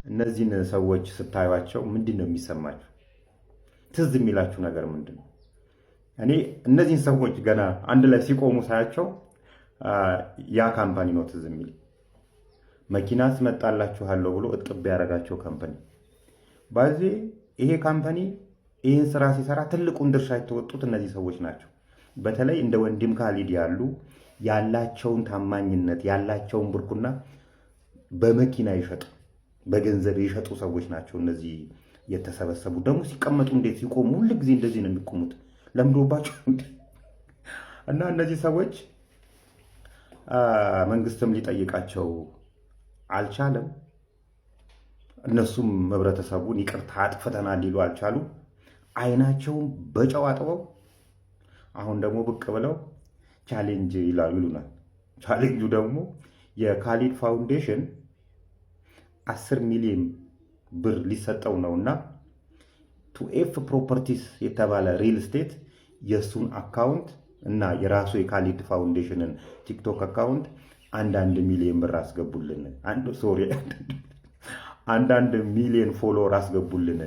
እነዚህን ሰዎች ስታዩቸው ምንድን ነው የሚሰማችሁ? ትዝ የሚላችሁ ነገር ምንድን ነው? እኔ እነዚህን ሰዎች ገና አንድ ላይ ሲቆሙ ሳያቸው ያ company ነው ትዝ የሚል። መኪና አስመጣላችኋለሁ ብሎ እጥብ ያደረጋቸው company። በዚህ ይሄ company ይህን ስራ ሲሰራ ትልቁን ድርሻ የተወጡት እነዚህ ሰዎች ናቸው። በተለይ እንደ ወንድም ካሊድ ያሉ ያላቸውን ታማኝነት፣ ያላቸውን ብርኩና በመኪና ይሸጡ፣ በገንዘብ የሸጡ ሰዎች ናቸው እነዚህ የተሰበሰቡ። ደግሞ ሲቀመጡ እንዴት ሲቆሙ ሁል ጊዜ እንደዚህ ነው የሚቆሙት፣ ለምዶባቸው። እና እነዚህ ሰዎች መንግስትም ሊጠይቃቸው አልቻለም። እነሱም ህብረተሰቡን ይቅርታ አጥፍተናል ሊሉ አልቻሉም። አይናቸውን በጨው አጥበው አሁን ደግሞ ብቅ ብለው challenge ይላሉ ይሉናል። ቻሌንጁ ደግሞ የካሊድ ፋውንዴሽን 10 ሚሊዮን ብር ሊሰጠው ነው እና 2F Properties የተባለ real estate የእሱን account እና የራሱ የካሊድ ፋውንዴሽንን ቲክቶክ account አንዳንድ ሚሊዮን ብር አስገቡልን፣ sorry፣ አንዳንድ ሚሊዮን follower አስገቡልን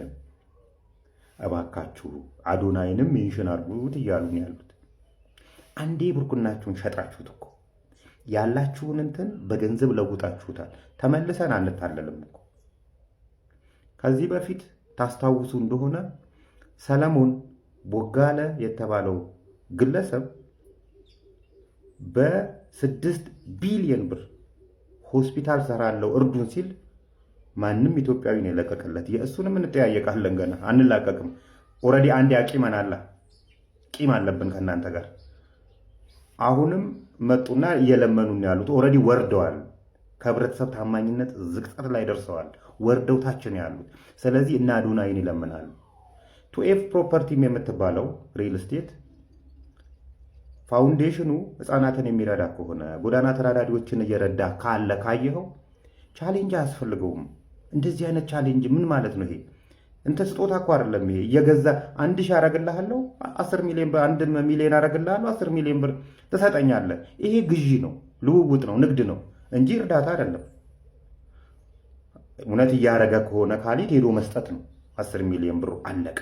እባካችሁ፣ አዶናይንም mention አድርጉት እያሉ ነው ያሉት። አንዴ ብርኩናችሁን ሸጣችሁት እኮ፣ ያላችሁን እንትን በገንዘብ ለውጣችሁታል። ተመልሰን አንታለልም እኮ። ከዚህ በፊት ታስታውሱ እንደሆነ ሰለሞን ቦጋለ የተባለው ግለሰብ በ6 ቢሊዮን ብር ሆስፒታል ሰራለው እርዱን ሲል ማንም ኢትዮጵያዊ ነው የለቀቀለት። የእሱንም እንጠያየቃለን፣ ገና አንላቀቅም። Already አንድ ያቂመናላ፣ ቂም አለብን ከእናንተ ጋር። አሁንም መጡና እየለመኑን ያሉት already ወርደዋል። ከህብረተሰብ ታማኝነት ዝቅጠት ላይ ደርሰዋል። ወርደው ታች ነው ያሉት። ስለዚህ እነ አዶናይን ይለምናሉ። 2F Property ም የምትባለው real estate ፋውንዴሽኑ ህፃናትን የሚረዳ ከሆነ፣ ጎዳና ተዳዳሪዎችን እየረዳ ካለ ካየኸው challenge አያስፈልገውም። እንደዚህ አይነት challenge ምን ማለት ነው? ይሄ እንተ ስጦታ እኮ አይደለም። ይሄ እየገዛ 1,000 አረግልሃለሁ፣ 10 ሚሊዮን ብር፣ 1 ሚሊዮን አረግልሃለሁ፣ 10 ሚሊዮን ብር ትሰጠኛለህ። ይሄ ግዢ ነው፣ ልውውጥ ነው፣ ንግድ ነው እንጂ እርዳታ አይደለም። እውነት እያደረገ ከሆነ ካሊድ ሄዶ መስጠት ነው። 10 ሚሊዮን ብሩ አለቀ።